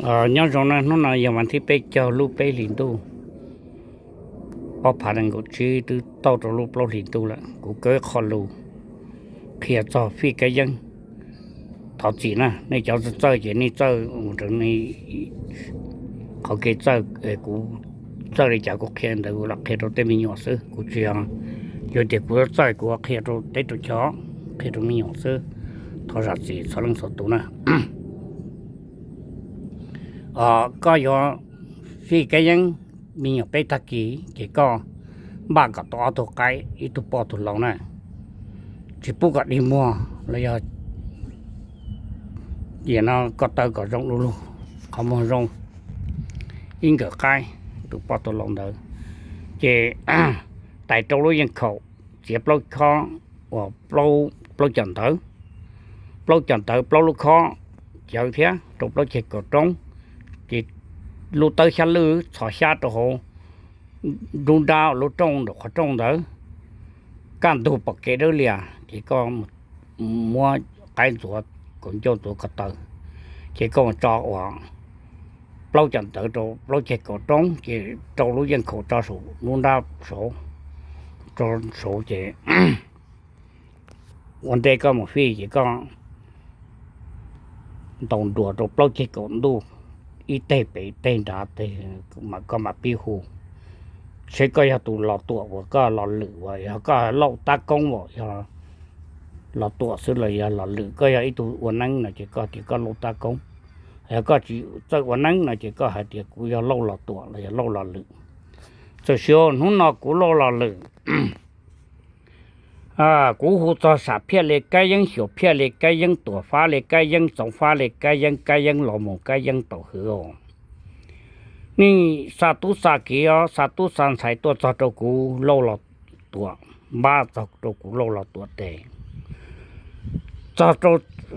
Nyob zoo na, hnub no yog vas thib peb caug lub peb hlis ntuj, ob phav nees nkaum tsib, twb tau rau lub plaub hlis ntuj lawm. Kuv kaw qho lus qhia txog Fij Kab Yeeb. Thov txim na, nej cov txawj ces nej txawj mus raws qhov kev txawj, kuv txawj li cas kuv qhia ntawd kuv los qhia rau tej me nyuam xwb, kuv tsis yog, yog tias kuv txawj kuv qhia rau teb rau chaw, qhia rau me nyuam xwb. Thov zam txim txhua leej txhua tus na. Koj yuav Fij Kab Yeeb me nyuam peb tag kis ces koj npaj kom tau ob tug qaib ib tug poj tug lau na, tsis pub kom dig muag los yog, no koj taw kom zoo du lug, qhov muag zoo, ib nkawm qaib, tus poj tus lau ntawd, ces tais rau lub yeej khaum, txiav plaub khob uas plaub cov ntawv, plaub cov ntawv plaub lub khob cawv thiab rau plaub ceg kaum roob, ces lub tawb xyab lwj txhos xyab rau hauv nruab nrab lub rooj nraum qhov rooj ntawd, kaj ntug pom kev dawb lias ces koj muab qaib ntxuav, kaum ncauj ntxuav ko taw, ces koj mus tso uas plaub cov ntawv rau plaub ceg kaum roob ces rau lub yeej khaum tso saum nruab nrab saud, rau saud ces ua ntej koj mus fij ces koj ntaus nruas rau plaub ceg kaum ntuj, ib teg pem teg nrad, koj mam pib hu, seb koj yog tus Los Tuam uas koj Los Lwm uas yog koj Lauj Tab Koob uas yog Los Tuam xwb los yog Los Lwm, koj yog ib tug ua neeb no ces koj tias koj Lauj Tab Koob. Yog koj tsis txawj ua neeb no ces koj hais tias kuv yog Lauj Los Tuam los yog Lauj Los Lwm. Txawm sis hnub no kuv Lauj Los Lwm, kuv hu txog Sam Phiaj li Kab Yeeb, Xyuam Phiaj li Kab Yeeb, Tuam Fab li Kab Yeeb, Txoov Fab li Kab Yeeb, Kab Yeeb los mus Kab Yeeb tau hwv os. Nej xa tub xa kiv os, xa tub xa ntxhais tuaj txog rau kuv Lauj Los Tuam, npab txog rau kuv Lauj Los Tuam tes, txog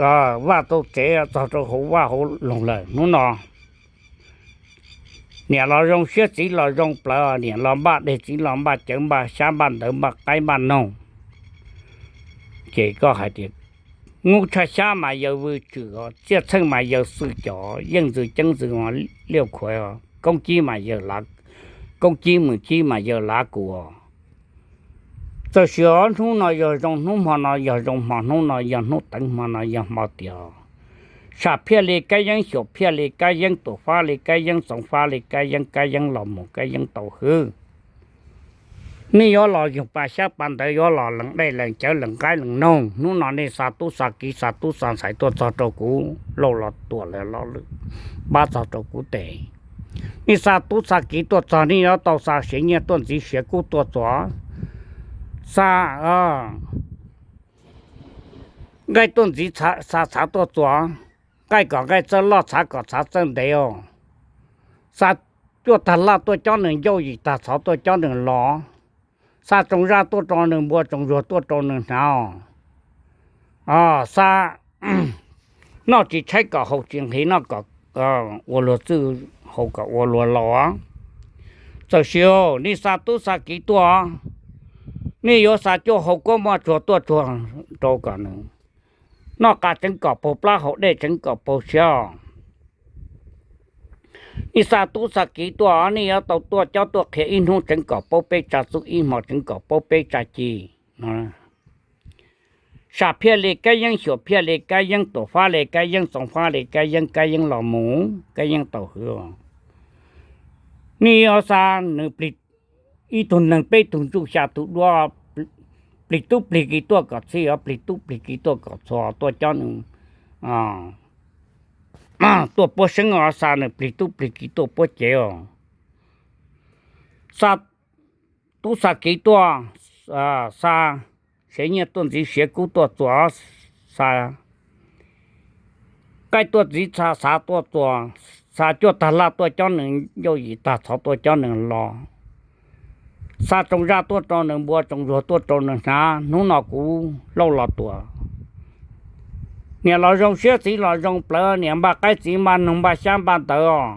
rau vaj tau tsev, txog rau hauv vaj hauv loog lawm hnub no. Niam los zoo siab txiv los zoo plawv, niam los npaj dej txiv los npaj cawv npaj xyab npaj ntawv npaj qaib npaj noog. Ces koj hais tias, nub tshaj xyab mas yawg Vwj Tswm os, txiaj txheej mas yawg Xwm Cov, yeej ntxwv ceeb ntxwv mas Liaj Khuav os, koob cib mas yawg, koob cib mws cib mas yawg Lav Kuv os. Txawm sis hnub no yog zoo, hnub hmo no yog zoo, hmo hnub no yog hnub teev, hmo no yog hmo tiav. Sam Phiaj li Kab Yeeb, Xyuam Phiaj li Kab Yeeb, Tuam Fab li Kab Yeeb, Txoov Fab li Kab Yeeb, Kab Yeeb los mus Kab Yeeb tau hwv. Nej yuav los yug pa xyab pa ntawv, yuav los lees dej lees cawv lees qaib lees noog, hnub no nej xa tub xa kiv xa tub xa ntxhais tuaj txog rau kuv Lauj Los Tuam, Lauj Los Lwm, npab txog rau kuv tes. Nej xa tub xa kiv tuaj txog, nej yuav tau xa siav nyiaj tuaj ntxiv siav kub tuaj txuas, xa nqaij tuaj ntxiv xa txhav tuaj txuas, nqaij kom nqaij txawj loj, txhav kom txhav txawj ntev os. Xa cuaj tag laj tuaj cob nws ncauj, yim tag txhov tuaj cob nws los. Xa tsoos zaj tuaj rau nws npua, tsoos zuag tuaj rau nws hnav. Xa noj tsis tshaib kom haus tsis nqhis, noj kom ua luag txwj, haus kom ua luag laus. Txawm sis nej xa tub xa kiv tuaj, nej yuav xa cuaj hau kuab moj tsuag tuaj tsuag rau kom nws noj qab tseev kom paug plab, haus dej tseev kom paug siab. Nej xa tub xa kiv tuaj, nej yuav tau tuaj cob tuaj qhia ib hnub tseev kom paub peb tsa txuj, ib hmo tseev kom paub peb tsa ci. Sam Phiaj li Kab Yeeb, Xyuam Phiaj li Kab Yeeb, Tuam Fab li Kab Yeeb, Txoov Fab li Kab Yeeb, Kab Yeeb los mus Kab Yeeb tau hwv. Nej yuav xa nws plig, ib tug neeg peb tug ntsuj xya tug duab, plig tub plig kiv tuaj kom txhij os, plig tub plig kiv tuaj kom txhua, tuaj cob nws, tuaj puab seeb os, xa nws plig tub plig kiv tuaj puab cev os. Xa tub xa kiv tuaj, xa siav nyiaj tuaj ntxiv siav kub tuaj txuas, xa nqaij tuaj ntxiv xa txhav tuaj txuas, xa cuaj tag laj tuaj cob nws ncauj, yim tag txhov tuaj cob nws los, xa tsoos zaj tuaj rau nws npua, tsoos zuag tuaj rau nws hnav. Hnub no kuv Lauj Los Tuam, niam los zoo siab txiv los zoo plawv, niam npaj qaib txiv npaj noog npaj xyab npaj ntawv os.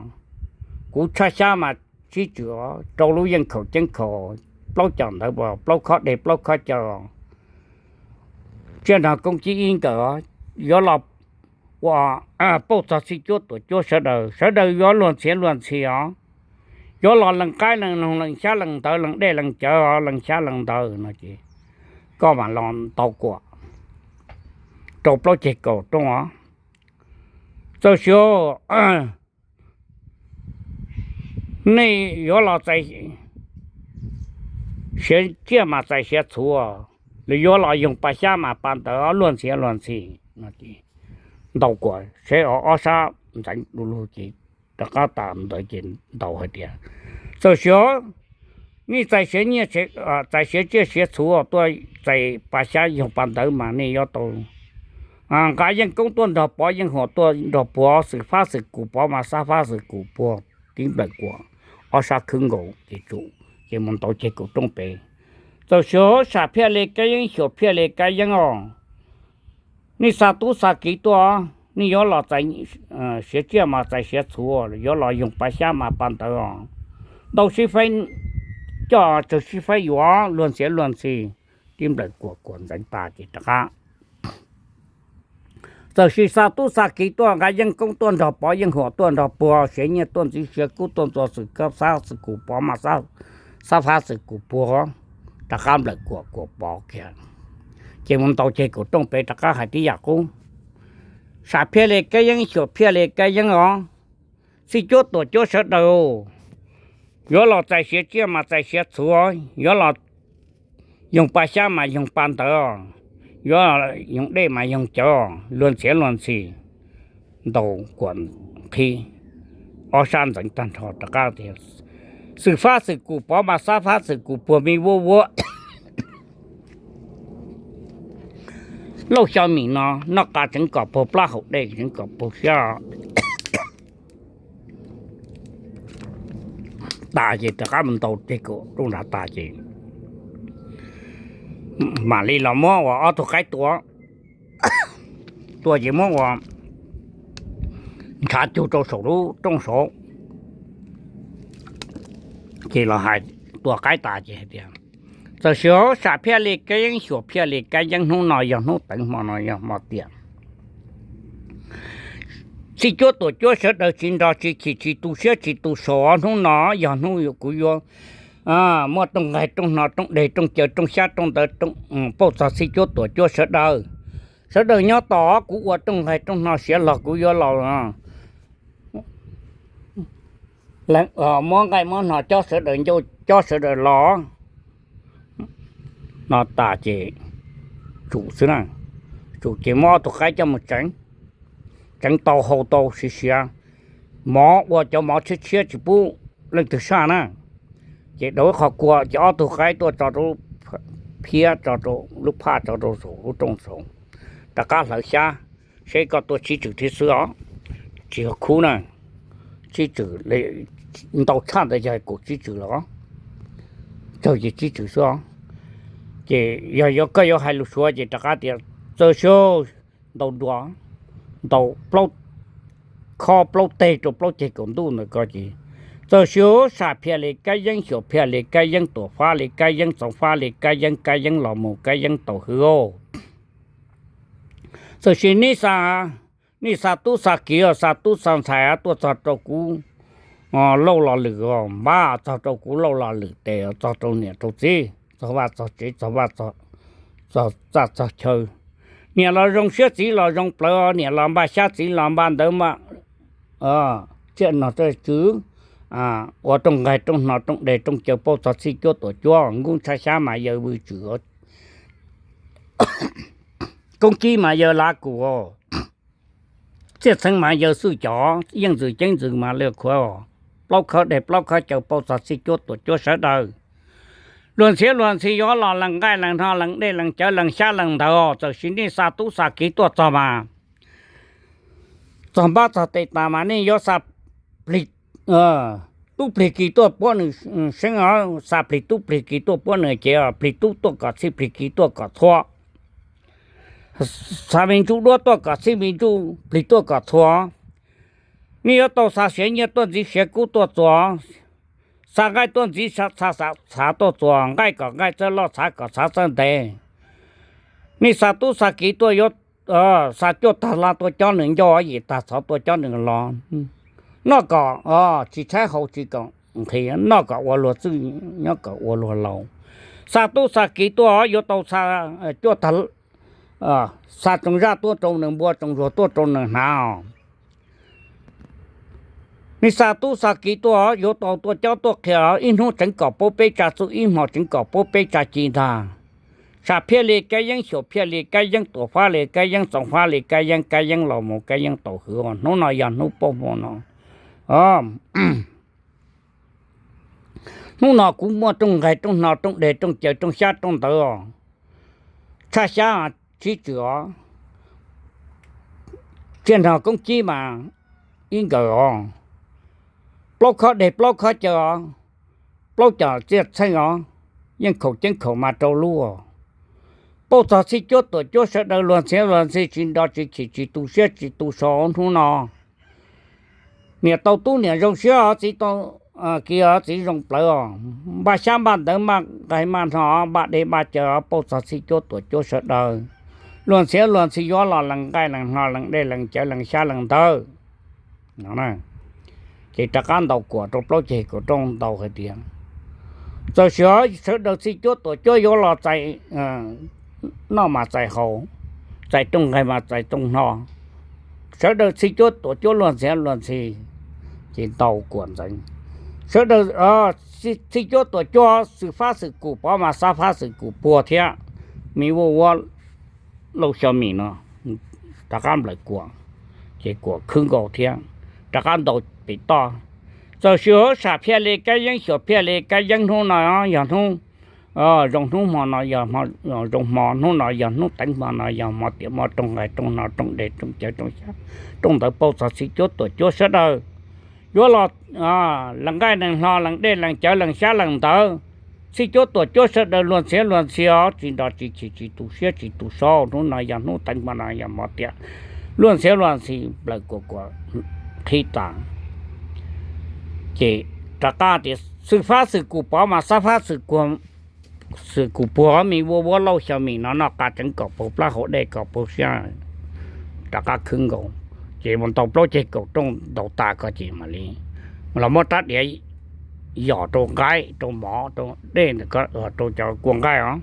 Kuv tshaj xyab mas sib tswm rau lub yeej khaum ceeb khaum, plaub cov ntawv, plaub khob dej plaub khob cawv, tsiaj nrog koob cib ib nkawm, yuav los ua pauj txog txhij cuab tuam cuab sawv daws, sawv daws yuav luag ntxhiav luag ntxhi os. Yuav los lees qaib lees noog, lees xyab lees ntawv, lees dej lees cawv os, lees xyab lees ntawv no ces koj mam los ntau kuam rau plaub ceg kaum rooj os. Txawm siav nej yuav los txais siav tsiaj mas txais siav txhuv, los yuav los yoog pa xyab mas pa ntawv, luag ntxhiav luag ntxhi no ces ntau kuam seb ob sab ntxeev du lug ces rov qab tas ntawd ces ntau hais tias, txawm siav nej txais siav nyiaj, txais siav tsiaj siav txhuv tuaj txais pa xyab yoog pa ntawv mas nej yuav tau nqa yeej koob tuaj nrog pov, yeej huam tuaj nrog puag, xwm fab xwm kum pov mas xab fab xwm kum puag, tib nplawm kuam ob sab khwb nkaus ces tsum, ces mus ntau ceg kaum rooj pem. Txawm siav sam phiaj li kab yeeb, xyuam phiaj li kab yeeb os, nej xa tub xa kiv tuaj, nej yuav los txais siav tsiaj mas txais siav txhuv, yuav los yoog pa xyab mas pa ntawv os, ntau sib faib coj, tsawg sib faib yuav, luag ntxhiav luag ntxhi, tib nplawm kuam kuam ntxeev tas ces rov qab. Txawm sis xa tub xa kiv tuaj, nqa yeej koob tuaj nrog pov, yeej huam tuaj nrog puag, siav nyiaj tuaj ntxiv, siav kub tuaj ntxuav, xwm fab xwm kum pov mas xab fab xwm kum puag, rov qab nplawm kuam kuam pov kiag, ces mus ntau ceg kaum rooj pem rov qab hais tib yam qub. Sam phiaj li kab yeeb, xyuam phiaj li kab yeeb os, txhij cuab tuam cuab sawv daws, yuav los txais siav tsiaj mas txais siav txhuv, yuav los yoog pa xyab mas yoog pa ntawv, yuav yoog dej mas yoog cawv, luag ntxhiav luag ntxhi, ntau kuam qhib, ob sab ntxeev tag nrho rov qab tias, xwm fab xwm kum pov mas xab fab xwm kum puag, me vuab vuab. Lauj Xyooj Mim no noj qa tseev kom puag plab, haus dej tseev kom puag siab. Tas ces rov qab mus ntau ceg kaum rooj nrad tas ces mam li los muab ua ob tug qaib tua. Tua ces muab ua ntshav cug rau saum lub rooj saud, ces los hais, tua qaib tas ces hais tias, txawm siav sam phiaj li kab yeeb, xyuam phiaj li kab yeeb, hnub no yog hnub teev, hmo no yog hmo tiam. Txhij cuab tuam cuab sawv daws tsis nrog tsis chim tsis tu siab tsis tu saum, hnub no yog hnub kuv yuav muaj rooj nqaij rooj hno rooj deg rooj cawv rooj xyab rooj ntawv pauj txog txhij cuab tuam cuab sawv daws. Sawv daws nyob tos kuv ua rooj nqaij rooj hno siav los kuv yuav los muab nqaij muab hno cob sawv daws ncauj cob sawv daws los. No tas ces tsum xwb na, tsum ces muab ob tug qaib coj mus tseev, tseev tau hau tau siav siav, mov ua cov mov tshiab tshiab tsis pub leej twg saj na. Ces daus ib qho kua ces ob tug qaib tuaj tso rau phiab, tso rau lub phaj, tso rau saum lub rooj saud, rov qab hlawv xyab, seb koj tuaj tsib tswm thiab xwb os. Tsis yog khub na, tsib tswm, ntau tshaj ntawd yog kaum tsib tswm los, tsawg ces tsib tswm xwb os. Ces yog yuav koj yuav hais lus suav ces rov qab tias, txawm siav ntau nruas, ntau plaub khob plaub teg rau plaub ceg kaum ntuj ntawm ko ces, txawm siav sam phiaj li kab yeeb, xyuam phiaj li kab yeeb, tuam fab li kab yeeb, txoov fab li kab yeeb, kab yeeb los mus kab yeeb tau hwj. Txawm sis nej xa tub xa kiv, xa tub xa ntxhais tuaj txog rau kuv Lauj Los Lwm, npaj txog rau kuv Lauj Los Lwm tes, txog rau niam rau txiv, txog vaj txog tsev, txog vaj txog txaj txog chaw. Niam los zoo siab txiv los zoo plawv, niam los npaj xyab txiv los npaj ntawv, tsiaj nog tswv, ua rooj nqaij rooj hno rooj deg rooj cawv pauj txog txhij cuab tuam cuab, nkub ntshab xyab mas yawg vwm tswm, koob kib mas yawg lav kum, txiaj txheeb mas yawg xwj cov, yeej ntxwv ceeb ntxwv mas yawg khuav, plaub khawb deg plaub khawb cawv pauj txog txhij cuab tuam cuab sawv daws. Luag ntxhiav luag ntxhi yuav los lees nqaij lees hno lees dej lees cawv lees xyab lees ntawv, txawm sis nej xa tub xa kiv tuaj txog mas, txog npab txog tes tas mas nej yuav xa plig tub plig kiv tuaj puab nws seeb os, xa plig tub plig kiv tuaj puab nws ces plig tub tuaj kom txhij plig kiv tuaj kom txhua, xa me ntsuj duab tuaj kom txhij me ntsuj plig tuaj kom txhua. Nej yuav tau xa siav nyiaj tuaj ntxiv siav kub tuaj txuas, xa nqaij tuaj ntxiv txhav tuaj txuas, nqaij kom nqaij txawj loj, txhav kom txhav txawj ntev. Nej xa tub xa kiv tuaj yuav xa cuaj tag laj tuaj cob nws ncauj, yim tag txhov tuaj cob nws los. Noj kom tsis tshaib haus tsis kom nqhis, noj kom ua luag txwj, nyob kom ua luag laus. Xa tub xa kiv tuaj yuav tau xa cuaj tag, xa tsoos zaj tuaj rau nws npua, tsoos zuag tuaj rau nws hnav os. Nws xa tub xa kiv tuaj yuav tau tuaj cob tuaj qhia, ib hnub tseev kom paub peb tsa txuj, ib hmo tseev kom paub peb tsa ci ntag. Sam phiaj li kab yeeb, xyuam phiaj li kab yeeb, tuam fab li kab yeeb, txoov fab li kab yeeb, kab yeeb los mus kab yeeb tau hwv. Hnub no yog hnub pauj hmo no. Hnub no kuv muaj rooj nqaij rooj hno rooj deg rooj cawv rooj xyab rooj ntawv os. Tshaj xyab tsib tswm os. Tsiaj nrog koob cib mas ib nkawm os. Plaub khob deg plaub khob cawv os. Plaub cov txiaj txheej os. Yeej khaum ceeb khaum mas rau lub os. Pauj txog txhij cuab tuam cuab sawv daws luag ntxhiav luag ntxhi tsis nto tsis chim tsis tu siab tsis tu so hnub no. Niam tau tub niam zoo siab os, txiv tau kiv os, txiv zoo plawv os. Npaj xyab npaj ntawv npaj nqaij npaj hno, npaj dej npaj cawv os, pauj txog txhij cuab tuam cuab sawv daws. Luag ntxhiav luag ntxhi yuav los lees nqaij lees hno lees dej lees cawv lees xyab lees ntawv. Ces rov qab ntaus kuam rau plaub ceg kaum rooj ntaus hais tias, txawm sim sawv daws txhij cuab tuam cuab yuav los txais noj mas txais haus, txais rooj nqaij mas txais rooj hno, sawv daws txhij cuab tuam cuab luag ntxhiav luag ntxhi. Ces ntaus kuam ntxeev, sawv daws txhij cuab tuam cuab xwm fab xwm kum pov mas xab fab xwm kum puag thiab. Mi vuaj vuab lauj xyo mim no rov qab nplawm kuam, ces kuam khwb nkaus thiab, rov qab ntaus pem toj. Txawm sim sam phiaj li kab yeeb xyuam phiaj li kab yeeb, hnub no yog hnub zoo, hnub hmo no yog zoo hmo, hnub no yog hnub teev hmo no yog hmo tiam hmo, rooj nqaij rooj hno rooj dej rooj cawv rooj xyab rooj ntawv pauj txog txhij cuab tuam cuab sawv daws yuav los lees nqaij lees hno lees dej lees cawv lees xyab lees ntawv. Txhij cuab tuam cuab sawv daws luag ntxhiav luag ntxhi os, tsis nto tsis chim tsis tu siab tsis tu so. Hnub no yog hnub teev hmo no yog hmo tiam, luag ntxhiav luag ntxhi nplawm kuam kuam qhib tas. Ces rov qab tias xwm fab xwm kum pov mas xab fab xwm kum puag, mi vuaj vuab lauj xyo mim no noj qa tseev kom paug plab haus dej kom paug siab, rov qab khwb nkaus. Ces mus ntaus plaub ceg kaum rooj ntaus tas ko ces mam li los muab rab diav yos rau nqaij rau mov rau dej, rau cov kua nqaij os.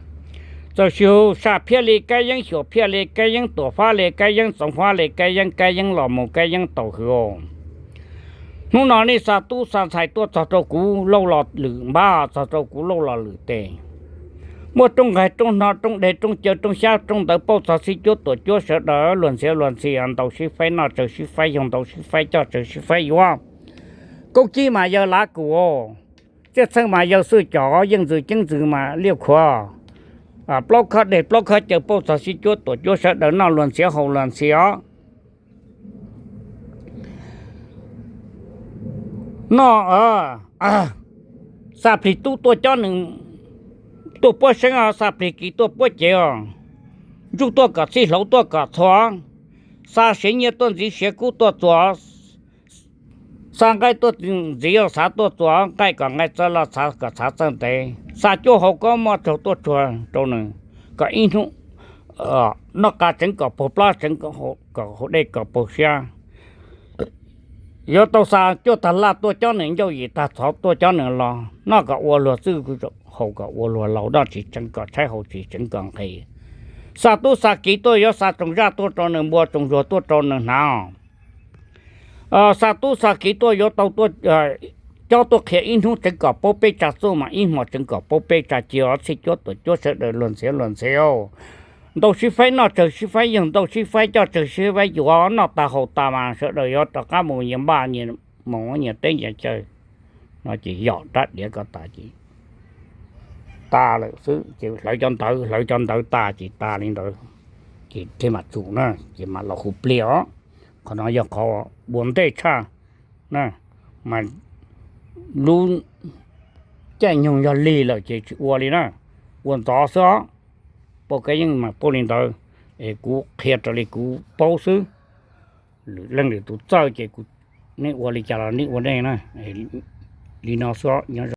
Txawm sim sam phiaj li kab yeeb xyuam phiaj li kab yeeb, tuam fab li kab yeeb txoov fab li kab yeeb, kab yeeb los mus kab yeeb tau hwv. Hnub no nej xa tub xa ntxhais tuaj txog rau kuv lauj los lwm npab, txog rau kuv lauj los lwm tes, muaj rooj nqaij rooj hno rooj deg rooj cawv rooj xyab rooj ntawv pauj txog txhij cuab tuam cuab sawv daws luag ntxhiav luag ntxhi, ntaus sib faib noj tsawg sib faib yug, ntaus sib faib coj tsawg sib faib yuav. Koob cib mas yawg lav kum, txiaj txheej mas yawg xwj cov, yeej ntxwv ceeb ntxwv mas liaj khuav. Plaub khob deg plaub khob cawv pauj txog txhij cuab tuam cuab sawv daws noj luag ntxhiav haus luag ntxhi os. Noj, xa plig tub tuaj cob nws, tuaj puab seeb os, xa plig kiv tuaj puab cev os. Ntsuj tuaj kom txhij, hlauv tuaj kom txhua, xa siav nyiaj tuaj ntxiv siav kub tuaj txuas, xa nqaij tuaj ntxiv xav tuaj txuas, nqaij kom nqaij txawj loj, txhav kom txhav txawj ntev, xa cuaj hau kob moj tsaug tuaj tsuag rau nws, kom ib hnub noj qa tseev kom paug plab, tseev kom haus dej kom paug siab. Yuav tau xa cuaj tag laj tuaj cob nws ncauj, yim tag txhov tuaj cob nws los, noj kom ua luag txwj, haus kom ua luag laus, noj tsis tseev kom tshaib, haus tsis tseev kom nqhis. Xa tub xa kiv tuaj yuav xa tsoos zaj tuaj rau nws npua, tsoos zuag tuaj rau nws hnav. Xa tub xa kiv tuaj yuav tau tuaj cob tuaj qhia, ib hnub tseev kom paub peb tsa txuj mas ib hmo tseev kom paub peb tsa ci os. Txhij cuab tuam cuab sawv daws luag ntxhiav luag ntxhi os. Ntaus sib faib noj tsawg sib faib yug, ntaus sib faib coj tsawg sib faib yuav, noj tas haus tas mas sawv daws yuav rov qab mus nyias npaj nyias mus nyias teb nyias chaw. No ces yom rab diav ko tas ces tas lawm xwb, ces hlawv cov ntawv, hlawv cov ntawv tas ces tas li ntawd, ces thiaj mam tsum na, ces mam los hu plig os. Qhov no yog qhov ua ntej tshaj na, mas lub caij nyoog yog lig lawm ces tsis ua li na, ua ntxov xwb os. Pauj kab yeej mas pauj li ntawd, es kuv qhia raws li kuv paub xwb. Lwm leej lwm tus txawj ces kuv, nej ua li cas los nej ua nej na. Li no xwb os, nyob zoo.